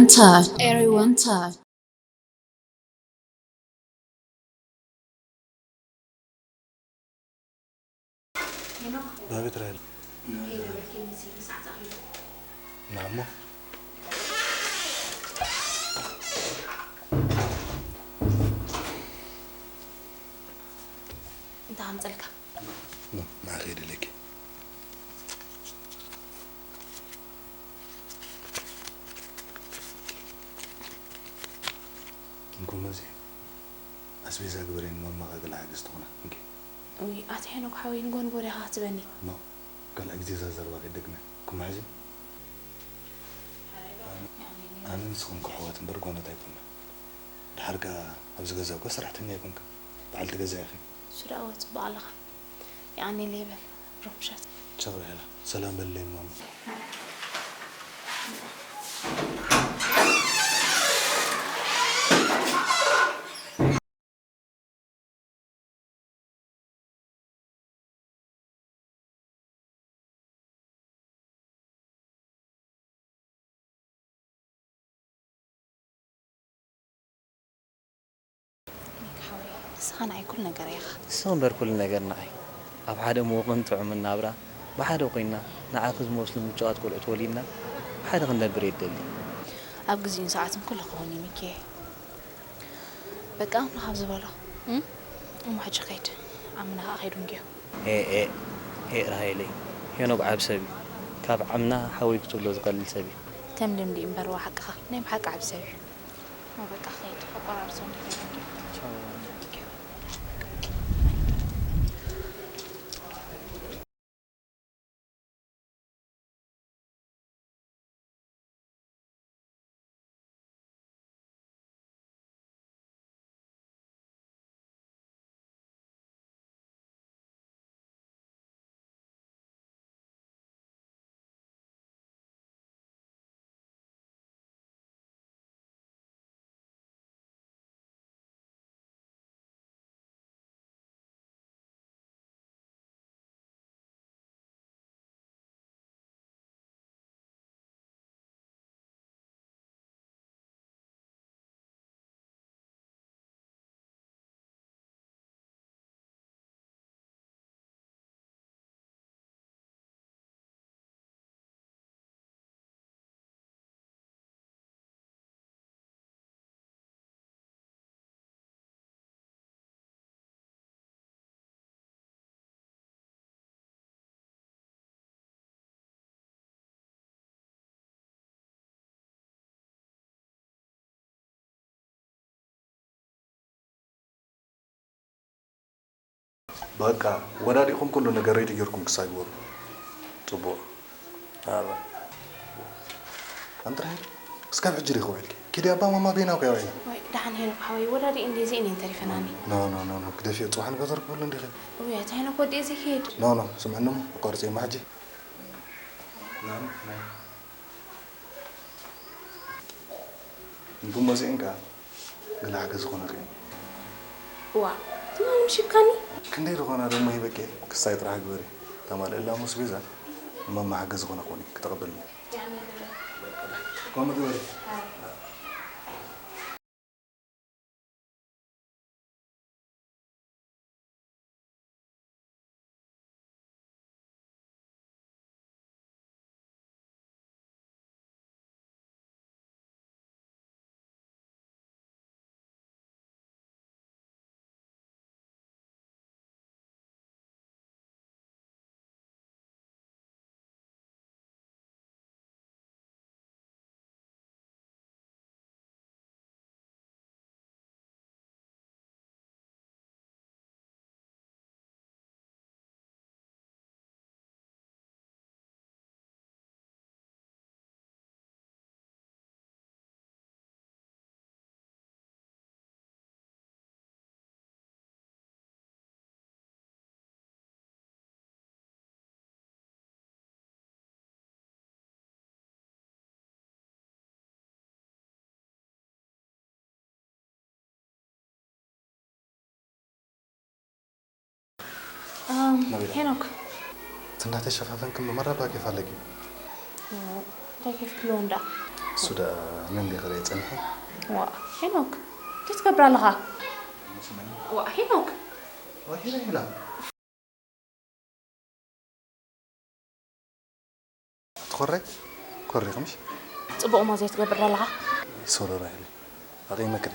Touch. Everyone touch. ባቤት ራሄል። ናሞ። እንታይ ኣምፀልካ? ኖ፣ ንዓኺ የድልየኪ። እንኩ መዚ ኣስቤዛ ግበሪ፣ ንማማኻ ገለ ሓገዝ ትኾና። እንኪ። ውይ፣ ኣቲ ሄኖክ ሓወይ፣ ንጎ ንጎ ዲኻ ክትበኒ? ኖ፣ ካልኣይ ግዜ እዛ ዘረባ ከይደግመ። እንኩ መዚ። ኣነ ንስኹም እኮ ኣሕዋት እምበር ጓኖት ኣይኮና። ደሓር ከኣ ኣብዚ ገዛ እኮ ሰራሕተኛ ኣይኮንክን። በዓልቲ ገዛ ኢኺ። እሱ ደኣ እወ ጽቡቕ ኣለኻ። የቐንየለይ በል። ሩኽ ምሸት። ቻው ራሄላ። ሰላም በልለይ ንማማ። ንስኻ ንዓይ ኩሉ ነገረይ ኢኻ። ንስኺ እምበር ኩሉ ነገር ንዓይ። ኣብ ሓደ ምዉቕን ጥዑምን ናብራ ብሓደ ኮይንና፣ ንዓኺ ዝመስሉ ምቹኣት ቆልዑት ወሊድና ብሓደ ክንነብር እየ ዝደሊ። ኣብ ግዜኡን ሰዓቱን ኩሉ ክኸውን እዩ ሚኪየ። በቃ ኣምላኽ ኣብ ዝበሎ። እም? እሞ ሕጂ ከይድ። ዓምና ኸኣ ከይዱ እንድዮ። ኤእ፣ ኤእ፣ ኤእ ራሄለይ፣ ሄኖክ ዓቢ ሰብ እዩ። ካብ ዓምና ሓወይ ክትብሎ ዝቐልል ሰብ እዩ። ከም ልምዲ እዩ እምበር፣ ዋ ሓቅኻ፣ ናይ ብሓቂ ዓቢ ሰብ እዩ። እሞ በቃ ከይድ፣ ከቆራርሶ እንድዮ። ቻው። በቃ ወዳዲኹም ኩሉ ነገር ሬዲ ጌርኩም ክሳብ ይወሩ። ጽቡቕ። ኣባ። ኣንተ ራሄል፣ እስካብ ሕጂ ዲኹ ውዒልኪ? ኪዲ ኣባ ማማ ቤና እኮ ውዒላ። ወይ፣ ደሓን ሄኖክ ሓወይ፣ ወዳዲ እንዴ ዘይኔን ተሪፈናኒ። ኖ፣ ኖ፣ ኖ፣ ኖ፣ ግደፍዮ፣ ጽባሕ ንገዘር ክብሉ እንዲኺ። ውይ፣ ኣታ ሄኖክ ወዲኤ ዘይክሄድ። ኖ፣ ኖ፣ ስምዕኖም፣ ኣቋርጽ እማ ሕጂ። ኖ፣ ኖ። እንኩ መጺእን ከኣ ገለ ሓገዝ ዝኾነኪ። ዋ፣ ትማሊ ምሽ ኢልካኒ? ክንደይ ዝኾና ደሞ ሂበኪ፣ ክሳይ ጥራሕ ግበሪ። ተማልእላ ኣስቤዛ፣ ንማማ ሓገዝ ዝኾነ ክኾኒ፣ ክተቐበልኒ። ከምኡ ግበሪ። ሄኖክ፣ ትናተ ሸፋፈንክን ብመረባ ኬፍ ኣለኪ። እንታይ ኬፍ ክለውን ደኣ? እሱ ደኣ ነንዲ ክርኢ ጸኒሐ። ዋ፣ ሄኖክ፣ እንታይ ትገብር ኣለኻ? ዋ፣ ሄኖክ። ዋ፣ ሄላ፣ ሄላ። ትኾሪ? ኮሪኺ ምሽ? ጽቡቕ እሞ ዘይትገብር ዘለኻ። ሶሪ ራሄል። ኣቕይመክሪ።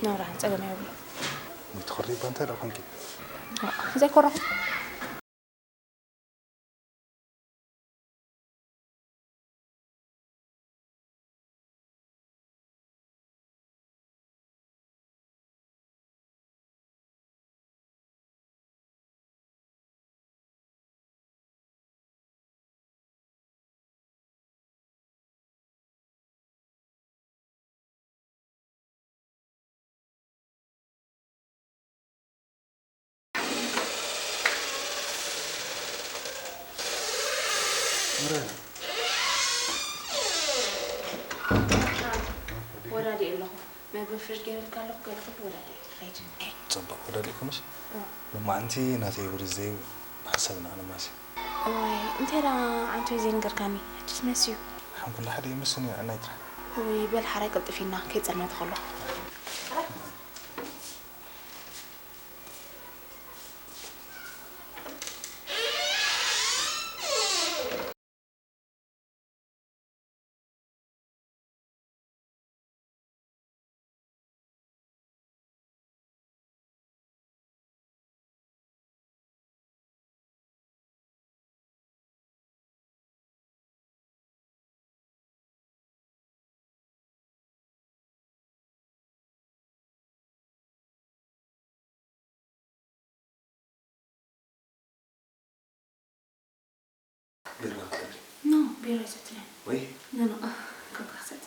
ነውራ፣ ጸገም የብሉ። ወይ ትኾሪ እባ እንታይ ደኣ ኮንኪ? ዋ፣ ዘይኮረኹ። ወዳዲ ኣለኹ። መግቢ ፍርድ ገይረልካ ኣለኹ፣ ገለ ክወዳዲ ይኸይድ። ጽቡቕ፣ ወዳዲእኩምስ? እዎ። ሎማዓንቲ ናተይ ብርዝደይ ብሓሳብ ኢና ነማሲ። እዋይ፣ እንታይ ደኣ ዓንቶይ ዘይነገርካኒ? ሕጅስ መስዩ። ሓንኩላ ሓደ ይመስኒ፣ ንዕናይ ጥራሕ። ወይ በል ሓራይ ቀልጥፊና፣ ከይጸልመተ ከሎ። ቢራ ክትሰቲ? ኖ፣ ቢራ ኣይሰትን። ወይ? ኖ፣ ኖ፣ ኮካ ክሰቲ።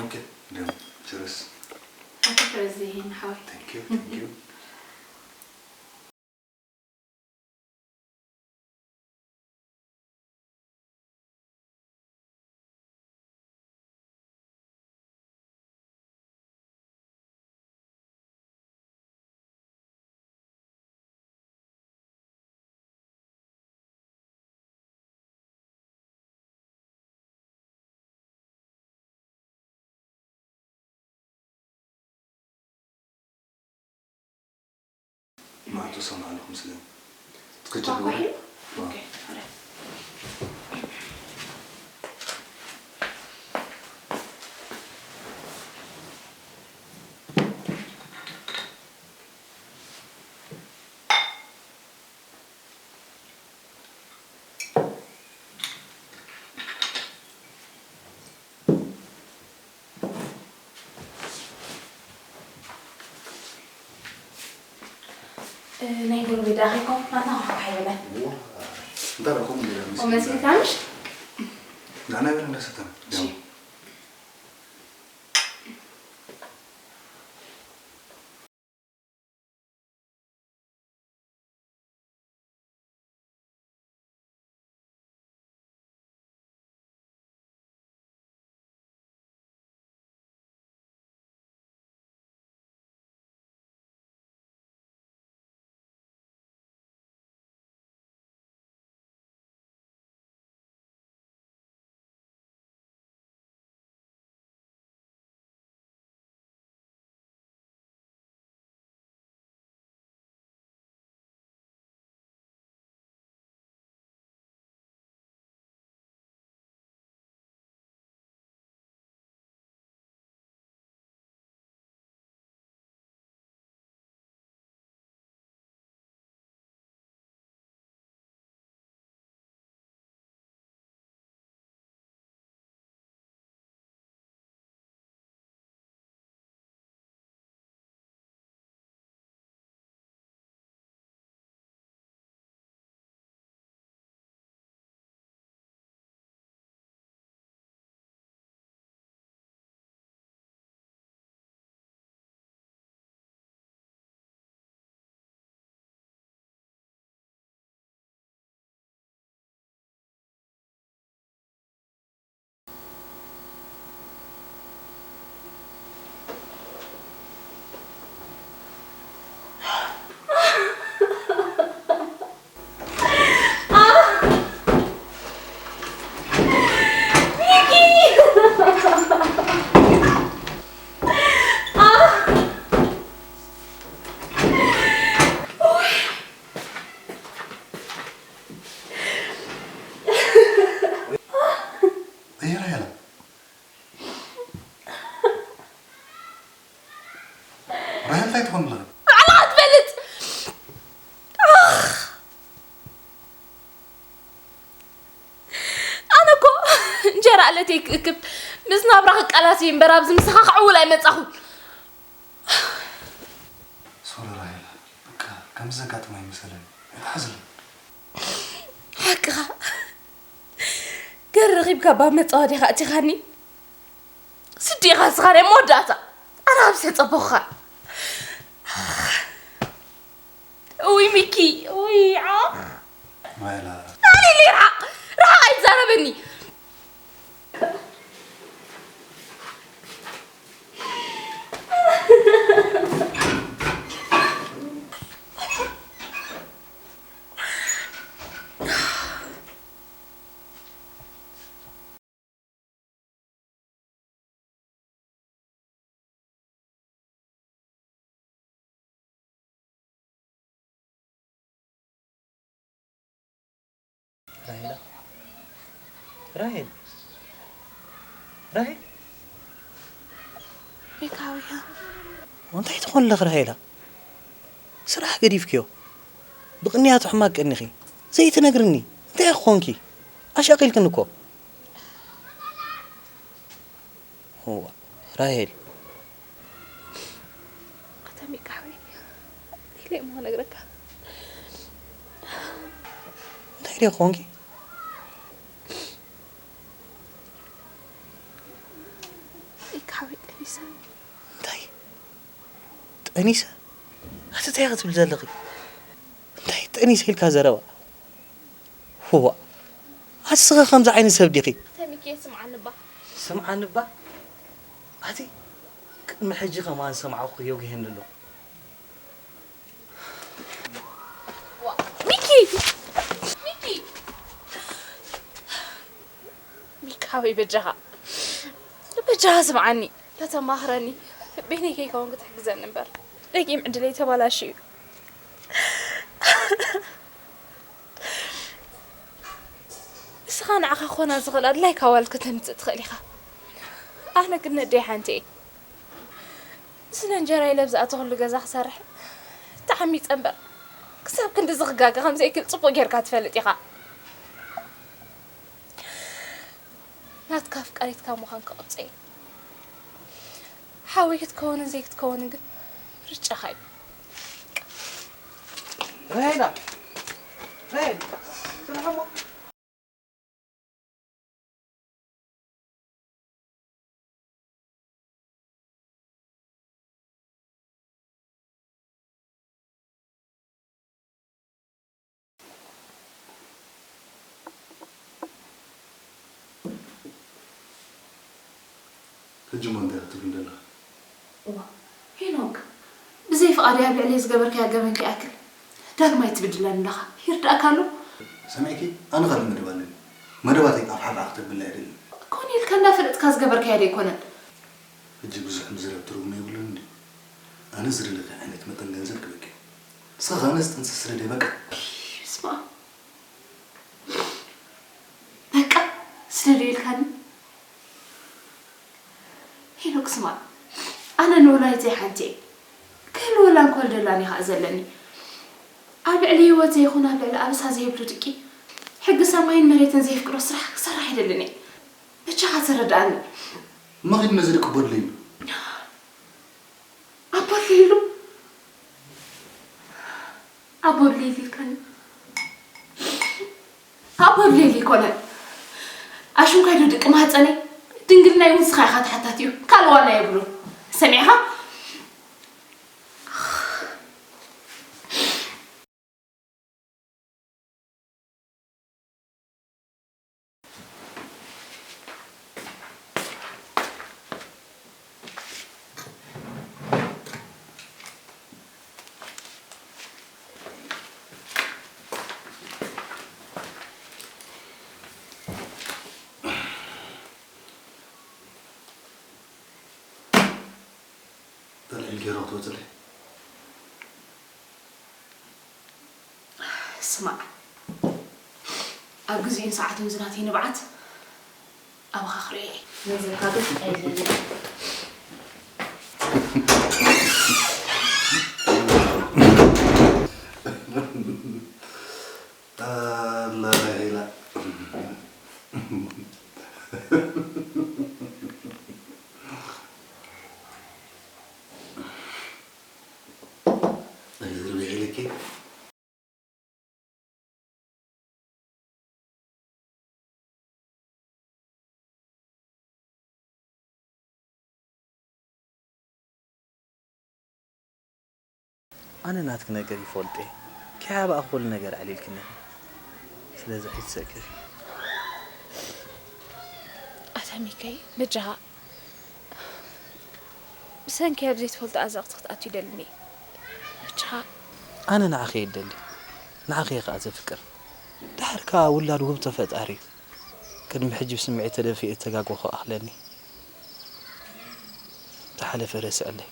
ኦኬ፣ ደም፣ ችርስ። Happy birthday፣ ሄን ሓወይ። Thank you, thank you። ማዕጾ ሰማዕልኹም ስለ ትከጀሉ። ኦኬ፣ ኦኬ። እ፣ ናይ ጎረቤት ደኣ ከይኮንኩ ናትና ክሓሓ ይበለ። እዎ፣ እንታይ ደኣ ከምኡ ኢለ ምስ ወመሲልካ ምሽ? ንዓና ይበለ እንዳሰተና። እሺ። ማለተይ ክእክብ፣ ምስ ናብራ ክቃላስ እየ እምበር ኣብዚ ምሳኻ ክዕውል ኣይመጻኹን። ሶሪ ራሄል፣ በቃ ከምዚ ዘጋጥም ኣይመሰለኒ። ኣይትሓዝኒ። ሓቅኻ። ገር ረኺብካ ባ መጻወድያኻ ኣእቲኻኒ። ስዲኻ ንስኻ ናይ መወዳእታ። ኣነ ኣብዚ ተጸበኹኻ። ውይ ሚኪ፣ ውይ፣ ዓ። ማይላ። ናኒ ሊራ፣ ርሓቕ ኣይትዛረበኒ። ራሄላ፣ ራሄል፣ ራሄል። ቤካውያ። እንታይ ትኾን ኣለኽ ራሄላ? ስራሕ ገዲፍክዮ? ብቕንያቱ ሕማቅ ቀኒኺ። ዘይትነግርኒ። እንታይ ኮንኪ? ኣሻቂልክን እኮ። እዋ፣ ራሄል። ኣታ ሚካዊ፣ ኢለ እሞ ነግረካ። እንታይ ደኣ ኮንኪ? ሚካዊ ጠኒሰ። እንታይ? ጠኒሰ? ኣቲ እንታይ ክትብል ዘለኺ? እንታይ ጠኒሰ ኢልካ ዘረባ? ህዋ፣ ኣስኸ ከምዚ ዓይነት ሰብ ዲኺ? ኣታ ሚኪ፣ ስምዓኒ እባ። ስምዓኒ እባ? ኣቲ ቅድሚ ሕጂ ከማን ሰምዓኹ የጉሄኒ ኣሎ። ዋ፣ ሚኪ! ሚኪ! ሚካዊ በጃኻ፣ በጃኻ ስምዓኒ፣ ከተማኽረኒ፣ በይነይ ከይከውን ክትሕግዘኒ እምበር። ደጊም ዕድለይ ተባላሽዩ። ንስኻ ንዓኻ ክኾና ዝኽእል ኣድላይ ካዋል ከተምጽእ ትኽእል ኢኻ። ኣነ ግን ነደይ ሓንቲ እየ። ስለ እንጀራ ኢለ ኣብ ዝኣተኹሉ ገዛ ክሰርሕ ተዓሚጸ እምበር፣ ክሳብ ክንዲ ዝኽጋገ ከም ዘይክእል ጽቡቕ ጌርካ ትፈልጥ ኢኻ። ናትካ ኣፍቃሪትካ ምዃን ክቐብጸ እየ። ሓወይ ክትከውንን ዘይክትከውንን ግን ምርጫኻ እዩ። ራሄላ፣ ራሄል፣ ጽንሐሞ። ሕጂ እሞ እንታይ ክትብል ደለኻ? እዋ፣ ሄኖክ፣ ብዘይ ፍቓደይ ኣብ ልዕለይ ዝገበርካያ ገበን ከይኣክል ዳግማይ ትብድለኒ ኣለኻ። ይርዳእካ ኣሎ? ሰሚዕኪ? ኣነ ካልእ መደብ ኣለኒ። መደባተይ ኣፍሓፍሓ ክተብላ ኣይደልን። ኮነ ኢልካ እንዳፈለጥካ ዝገበርካዮ ዶ ኣይኮነን? ሕጂ ብዙሕ ምዝራብ ትርጉም የብሉን እንድዩ። ኣነ ዝደለኺ ዓይነት መጠን ገንዘብ ክበኪ። ንስኻ ከኣ ነዚ ጥንሲ ስደደይ በቃ። በስመ ኣብ። በቃ፣ ስደደይ ኢልካኒ? ሄኖክ ስማዕ፣ ኣነ ንወላዲተይ ሓንቲ እየ። ክህልወላን ክወልደላን እየ ኸኣ ዘለኒ። ኣብ ልዕሊ ህይወተይ ይኹን ኣብ ልዕሊ ኣበሳ ዘይብሉ ድቂ፣ ሕጊ ሰማይን መሬትን ዘየፍቅዶ ስራሕ ክሰርሕ ኣይደልን እየ። በጃኻ ተረድኣኒ። እሞ ኺድ ነዚ ድቂ ኣቦ ኣድልየሉ። ኣቦ ኣድልየሉ? ኣቦ ኣድልየሉ ኢልካኒ? ኣቦ ኣድልየሉ ኣይኮነን። ኣሽንኳይ ዶ ድቂ ማህፀነይ? ድንግልናይ እውን ንስኻ ኢኻ ተሓታቲኡ። ካልእ ዋና የብሉን። ሰሚዕኻ? ተልዒል ገይሩ ክትወፅለይ። ስማዕ፣ ኣብ ግዜኡን ሰዓቱን ዝናተይ ንብዓት ኣባኻ ክርእዮ እየ። ገንዘብካ ግን ኣይደልን። ኣላ ራሄላ። ኣነ ናትኪ ነገር ይፈልጥ እየ። ከይሓባእኺ ኩሉ ነገር ኣዕሊልክኒ። ስለዚ ኣይትሰከፊ። ኣታ ሚከይ በጃኻ ብሰንኪ ኣብ ዘይትፈልጦ ኣዘቕቲ ክትኣቱ ይደልኒ በጃኻ። ኣነ ንዓኺ እየ ዝደሊ፣ ንዓኺ እየ ከኣ ዘፍቅር። ድሓር ከኣ ውላድ ውህብቶ ፈጣሪ እዩ። ቅድሚ ሕጂ ብስምዒት ተደፊኤ እተጋገኹ ኣኽለኒ። ዝሓለፈ ረስዐለይ።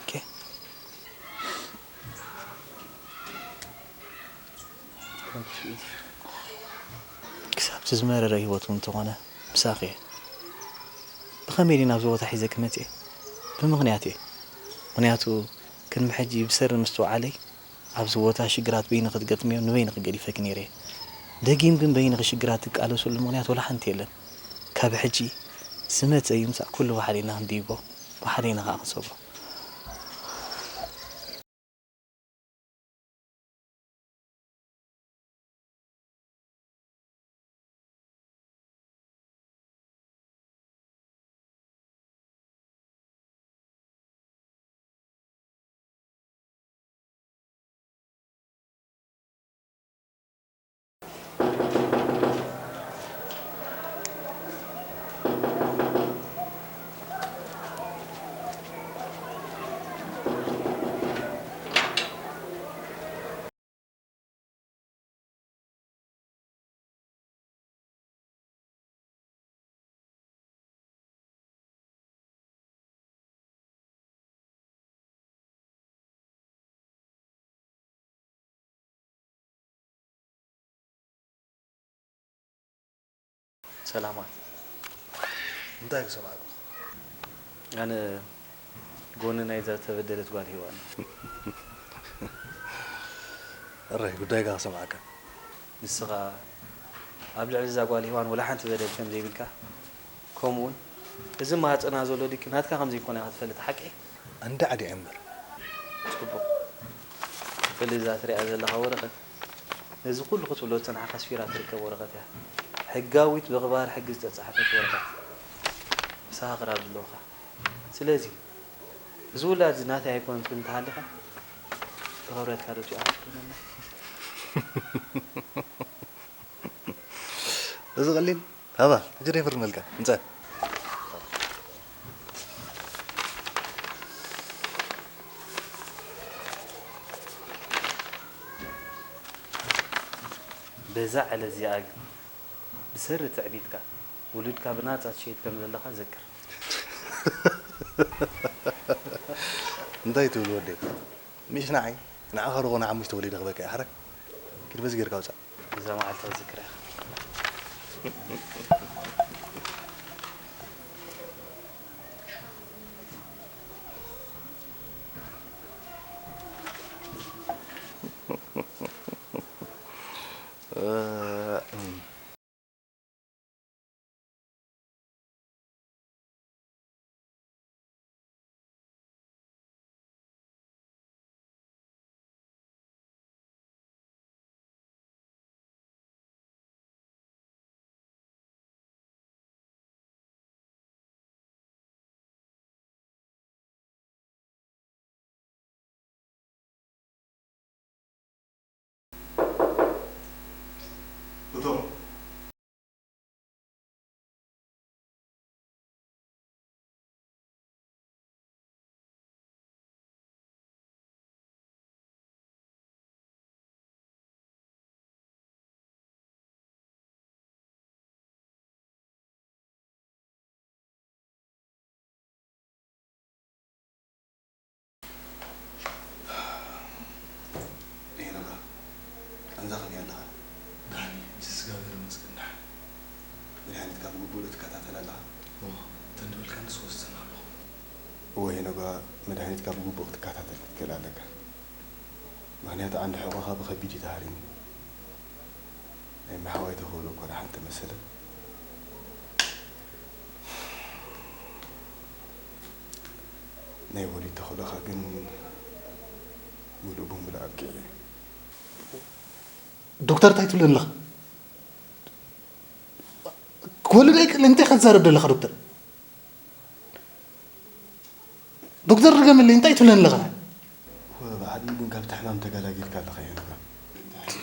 ኦኬ። ክሳብ እቲ ዝመረረ ህይወት እውን እንተኾነ ምሳኺ እየ። ብኸመይ ድየ ናብዚ ቦታ ሒዘኪ መፂኤ? ብምኽንያት እየ። ምኽንያቱ ቅድሚ ሕጂ ብሰሪ ምስትውዓለይ ኣብዚ ቦታ ሽግራት በይንኺ ክትገጥምዮ ንበይንኺ ገዲፈኪ ነይረ እየ። ደጊም ግን በይንኺ ሽግራት ትቃለስሉ ምኽንያት ወላ ሓንቲ የለን። ካብ ሕጂ ዝመፀ ይምፃእ ኩሉ ብሓደ ኢና ክንድይቦ፣ ብሓደ ኢና ከዓ ክንሰግሮ። ሰላማት። እንታይ ክሰምዓኩም? ኣነ ጎኒ ናይዛ ዝተበደለት ጓል ሄዋን። እረይ ጉዳይካ ክሰምዓካ። ንስኻ ኣብ ልዕሊ እዛ ጓል ሄዋን ወላ ሓንቲ በደል ከም ዘይብልካ፣ ከምኡ እውን እዚ ማህፀና ዘሎ ድኪ ናትካ ከም ዘይኮነ ኢኻ ትፈልጥ፣ ሓቂ? ኣንዳዕዲዐ እምበር። ፅቡቕ። ክፍሊ እዛ ትሪኣ ዘለኻ ወረቐት ነዚ ኩሉ ክትብሎ ዝፀናሕካ ኣስፊራ ትርከብ ወረቐት እያ። ሕጋዊት ብኣኽባር ሕጊ ዝተፃሕፈት ወረቐት ምሳኻ ቅራብ ዘለውኻ። ስለዚ እዚ ውላድ እዚ ናተይ ኣይኮነን ትብል እንተሃሊኻ ብኽብረትካ ዶ ትኣ ክትብለና? እዚ ቀሊል ሃባ ሕጂ ዶ ይፍርመልካ ምፀ በዛ ዕለት እዚኣ ግን ብሰሪ ትዕቢትካ ውሉድካ ብናጻ ትሸይጥ ከም ዘለኻ ዘክር። እንታይ ትብል ወደይ? ምሽ ንዓይ ንዓኻ ዶ ኮነ ሓሙሽተ ወሊደ ክበካ እየ ሓረግ ኪድ በዚ ጌርካ ውጻእ። እዛ መዓልቲ ክዝክራ ኢኻ። እቶም ሄኖካ፣ ኣንዛ ከመይ ኣለኻ? ደሓን እየ፣ ምስ እግዚኣብሔር ይመስገን ደሓን። መድሓኒትካ ብግቡእ ዶ ትከታተል ኣለኻ? እወ፣ እተን ዝበልካንስ እወስድ ኣለኹ። እወ ሄኖካ፣ መድሓኒትካ ብግቡእ ክትከታተል ክትክእል ኣለካ። ምኽንያቱ ዓንዲ ሕቖኻ ብኸቢድ እዩ ተሃሪሙ። ናይ ማሕዋይ ተኽእሎ እኳ ደሓን ተመሰለ። ናይ ወሊድ ተኽእሎኻ ግን ምሉእ ብምሉእ ኣብቂዑ እዩ። ዶክተር እንታይ ትብለኒ ኣለኻ? ክወልድ ኣይክእልን እንታይ ኢኻ ትዛረብ ዘለኻ ዶክተር? ዶክተር ድገምለይ እንታይ ትብለኒ ኣለኻ?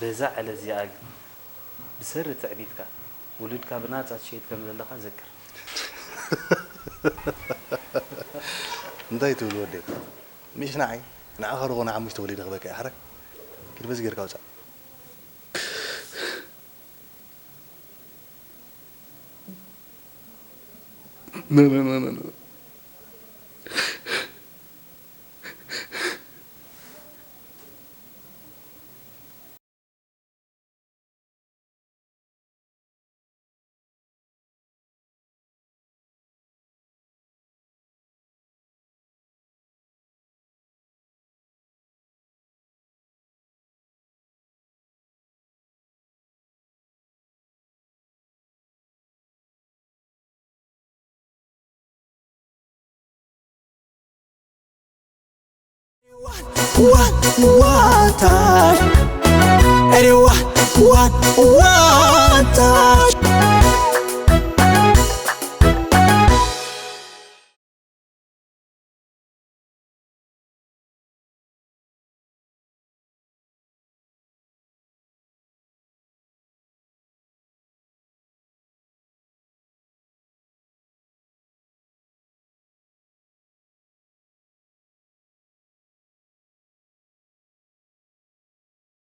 በዛ ዕለት እዚኣ ግን ብሰሪ ትዕቢትካ ውሉድካ ብናጻ ትሸይጥ ከም ዘለኻ ዘክር። እንታይ ትብል ወደይ? ምሽ ንዓይ ንዓኻ ርኾ ንሓሙሽተ ወሊደ ክበካ ይሓረክ። ኪድ በዚ ጌርካ ውፃእ። ዋታ